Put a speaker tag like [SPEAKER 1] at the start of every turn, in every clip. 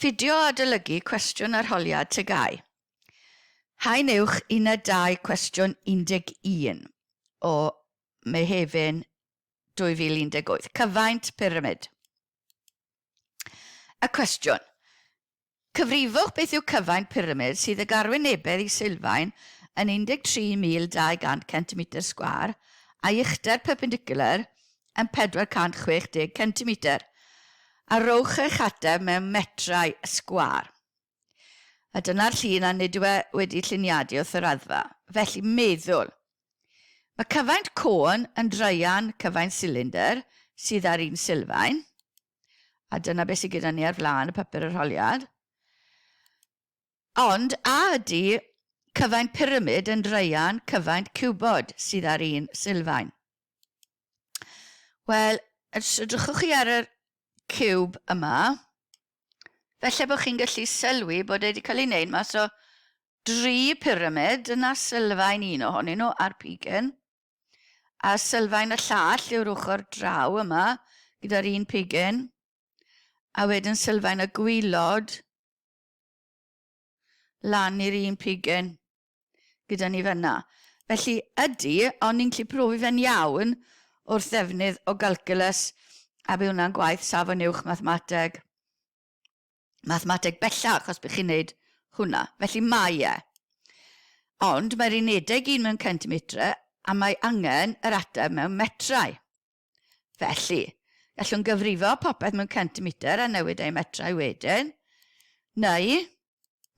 [SPEAKER 1] Fideo adolygu cwestiwn arholiad TGAU. Haen uwch Uned 2 cwestiwn 11 o Mehefin 2018. Cyfaint pyramid. Y cwestiwn. Cyfrifwch beth yw cyfaint pyramid sydd ag arwynebedd i sylfaen yn 13,200 cm sgwâr a'i uchder perpendicular yn 460 centimetr, a rowch eich ateb mewn metrau sgwâr. A dyna'r llun a nid yw e wedi lluniadu wrth y raddfa. Felly, meddwl. Mae cyfaint côn yn draean cyfaint silindr sydd ar un sylfaen, a dyna beth sydd gyda ni ar flaen y papur arholiad. Ond a ydy cyfaint pyramid yn draean cyfaint ciwbod sydd ar un sylfaen? Wel, os edrychwch chi ar yr ciwb yma, felly bod chi'n gallu sylwi bod e wedi cael ei wneud mas o dri pyramid, yna sylfaen un ohonyn nhw a'r pigyn, a sylfaen y llall yw'r ochr draw yma gyda'r un pigyn, a wedyn sylfaen y gwylod lan i'r un pigyn gyda ni fanna. Felly ydy, ond ni'n gallu profi fe'n iawn wrth ddefnydd o galculus, a bydd hwnna'n gwaith safon uwch mathemateg, mathemateg bellach os bych chi'n neud hwnna. Felly mae e. Ond mae'r unedau gyd mewn centimetre a mae angen yr ateb mewn metrau. Felly, gallwn gyfrifo popeth mewn centimetr a newid ei metrau wedyn, neu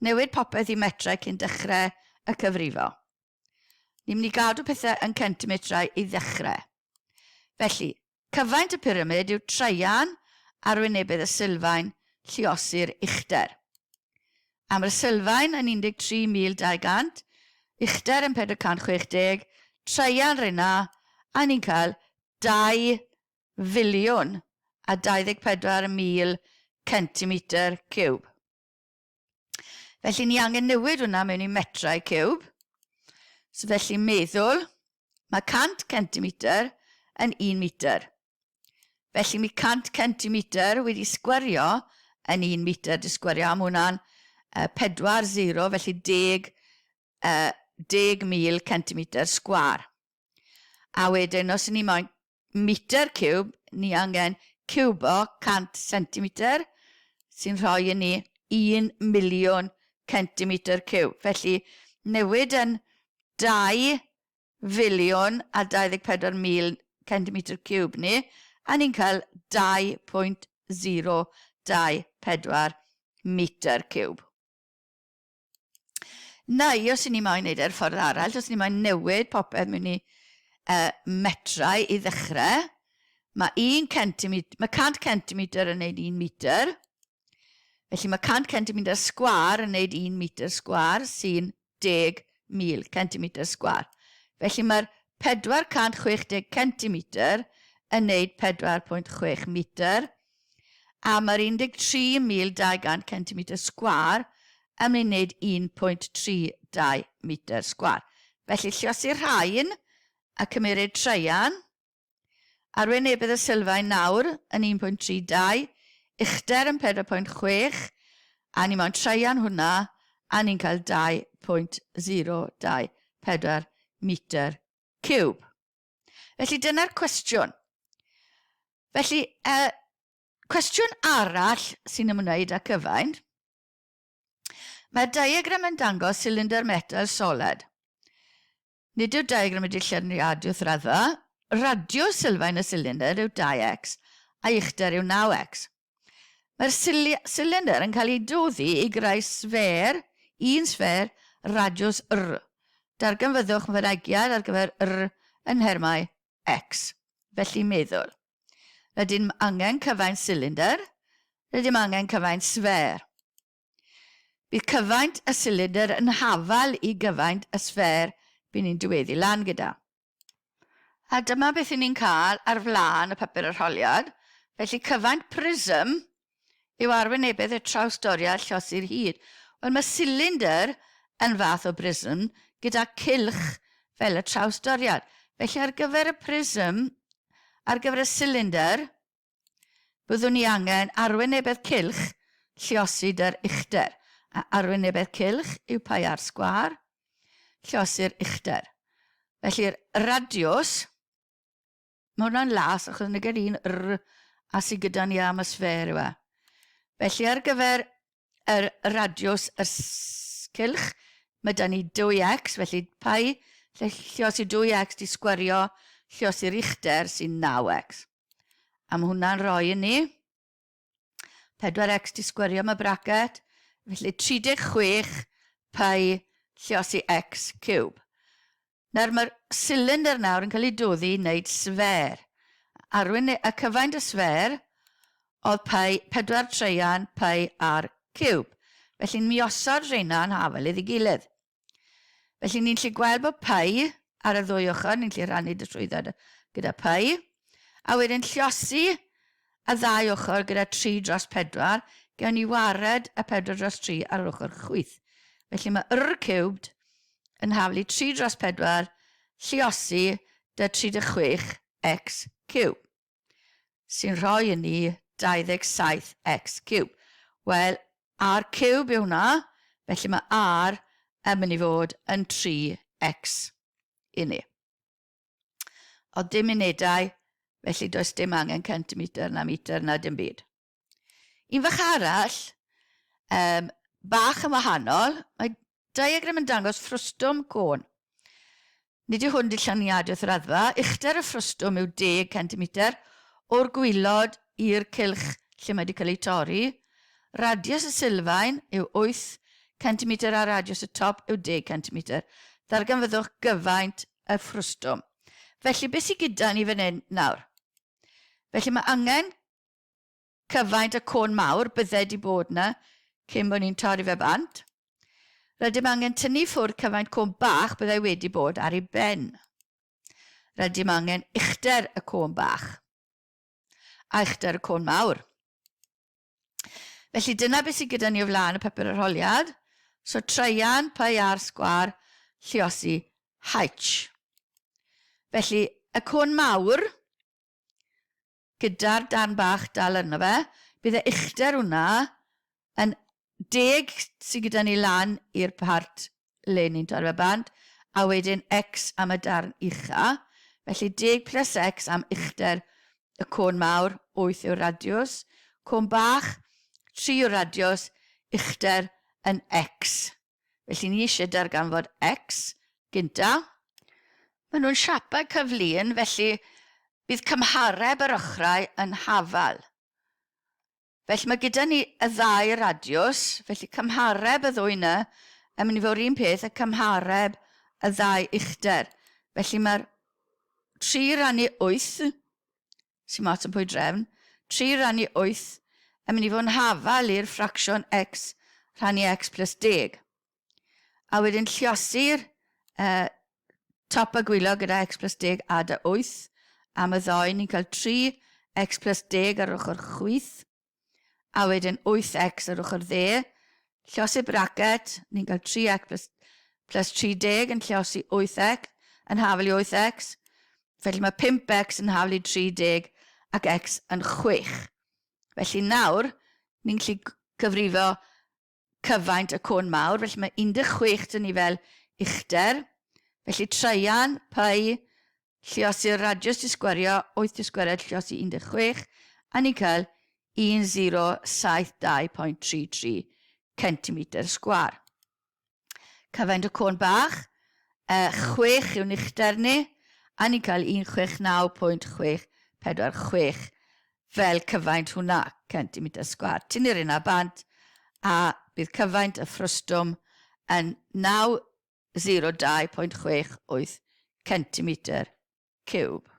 [SPEAKER 1] newid popeth i metrau cyn dechrau y cyfrifo. Ni'n mynd i gadw pethau yn centimetrau i ddechrau. Felly, cyfaint y pyramid yw traean arwynebydd y sylfaen lluosi'r uchder. Am y sylfaen yn 13,200, uchder yn 460, traean rheina, a ni'n cael 2 filiwn a 24,000 centimetr ciwb. Felly ni angen newid hwnna mewn i metrau ciwb. So felly meddwl, mae 100 centimetr yn 1 metr. Felly mae 100 centimetr wedi sgwario yn 1 metr di sgwario am hwnna'n uh, 4, 0, felly 10, uh, 10,000 centimetr sgwar. A wedyn, os ni moyn metr ciwb, ni angen ciwbo 100 centimetr, sy'n rhoi i ni 1 miliwn centimetr ciwb. Felly, newid yn 2 filiwn a 24,000 centimetr ciwb ni, a ni'n cael 2.024 metr ciwb. Neu, os ni moyn neud e'r ffordd arall, os ni moyn newid popeth mewn i uh, metrau i ddechrau, mae, 1 centimetr, mae 100 centimetr yn neud 1 metr, felly mae 100 centimetr sgwar yn neud 1 metr sgwar sy'n 10,000 centimetr sgwâr. Felly mae'r 460 centimetr yn neud 4.6 metr, a mae'r 13,200 centimetr sgwâr yn mynd i wneud 1.32 metr sgwâr. Felly lliosi'r rhain a cymeryd traean, Arwynebedd y sylfaen nawr yn 1.32, uchder yn 4.6, a ni moyn traean hwnna, a ni'n cael 2.024 metr ciwb. Felly dyna'r cwestiwn. Felly, uh, cwestiwn arall sy'n ymwneud â cyfaint. Mae'r diagram yn dangos silindr metel soled. Nid yw'r diagram wedi lluniadu wrth raddfa. Radio sylfaen y silindr yw 2x a'i uchder yw 9x. Mae'r silindr yn cael ei doddi i greu sfêr, un sfêr, radiws r. Darganfyddwch fynegiad ar gyfer r yn nhermau x. Felly meddwl. Rydym angen cyfaint silindr, rydym angen cyfaint sfêr. Bydd cyfaint y silindr yn hafal i gyfaint y sffêr by ni'n diweddu lan gyda. A dyma beth i ni'n cael ar flaen y papur arholiad. Felly cyfaint prism yw arwynebedd y trawsdoriad llosi'r hyd. Wel mae silindr yn fath o brism gyda cylch fel y trawsdoriad. Felly ar gyfer y prism, ar gyfer y silindr, Byddwn ni angen arwynebedd cylch Lliosi dy'r uchder. A arwynebedd cylch yw pi r sgwâr. Lliosi'r uchder. Felly'r radiws, mae hwnna'n las achos nag yr un r a sydd gyda ni am y sfer yw e. Felly ar gyfer yr radiws y cylch, mae da ni 2x, felly pi lle lliosi 2x di sgwario lliosi'r uchder sy'n 9x. A mae hwnna'n rhoi i ni 4x di sgwario mae bracet, felly 36 pi lliosi x ciwb. Nawr mae'r cylinder nawr yn cael ei doddi i wneud sfer. Arwyn y cyfaint y sfer oedd pi 4 treian pi r ciwb. Felly mi osod rheina yn hafel iddi gilydd. Felly ni'n lli gweld bod pi ar y ddwy ochr, ni'n lli rhannu dy trwydded gyda pi, a wedyn lliosi y ddau ochr gyda 3 dros 4, gewn ni wared y 4 dros 3 ar yr ochr chwith. Felly mae r cubed yn haflu 3 dros 4 lliosi dy 36 x cube, sy'n rhoi i ni 27 x cube. Wel, r cube yw hwnna, felly mae r yn mynd i fod yn 3x i ni. Oedd dim unedau, felly does dim angen centimetr na metr na dim byd. Un fach arall, um, bach yn wahanol, mae diagram yn dangos ffrwstwm côn. Nid yw hwn dillaniad wrth raddfa, uchder y ffrwstwm yw 10 cm o'r gwylod i'r cylch lle mae wedi cael ei torri. Radius y sylfaen yw 8 cm a radius y top yw 10 cm. Ddarganfyddwch gyfaint y ffrwstwm. Felly, beth sydd gyda ni fan hyn nawr? Felly mae angen cyfaint y côn mawr bydde di bod yna cyn bod ni'n torri fe bant. Rydym angen tynnu ffwrdd cyfaint côn bach byddai wedi bod ar ei ben. Rydym angen uchder y côn bach a uchder y côn mawr. Felly dyna beth sydd gyda ni o flaen y papur arholiad. So treian pi r sgwar lliosi h. Felly y côn mawr gyda'r darn bach dal arno fe, bydd y uchder hwnna yn deg sydd gyda ni lan i'r part le ni'n torri fe bant, a wedyn x am y darn ucha. Felly deg plus x am uchder y côn mawr, 8 yw'r radiws. Côn bach, 3 yw'r radiws, uchder yn x. Felly ni eisiau darganfod x gynta. Maen nhw'n siapau cyflun, felly bydd cymhareb yr ochrau yn hafal. Felly mae gyda ni y ddau radiws, felly cymhareb y ddwy yna yn mynd i fod yr un peth a cymhareb y ddau uchder. Felly mae'r 3 rannu 8, sy'n mat yn pwy drefn, 3 rannu 8 yn mynd i fod yn hafal i'r ffracsiwn x rhannu x plus 10. A wedyn lliosi'r uh, top a gwylo gyda x plus 10 a dy 8. Am y ddoi, ni'n cael 3 x plus 10 ar ochr chwith, a wedyn 8x ar ochr dde. Lliosi bracet, ni'n cael 3x plus, plus 30 yn lliosi 8x, yn hafel i 8x. Felly mae 5x yn hafel i 30 ac x yn 6. Felly nawr, ni'n gallu cyfrifo cyfaint y côn mawr, felly mae 16 dyn ni fel uchder. Felly traean, pi, lliosi'r radius di sgwario, 8 di sgwariad lliosi 16, a ni'n cael 1072.33 cm sgwar. Cyfaint y côn bach, 6 yw'n uchder ni, a ni'n cael 169.646 fel cyfaint hwnna, centimetr sgwâr. Tynnu'r un bant a bydd cyfaint y ffrwstwm yn 902.68 centimetr ciwb.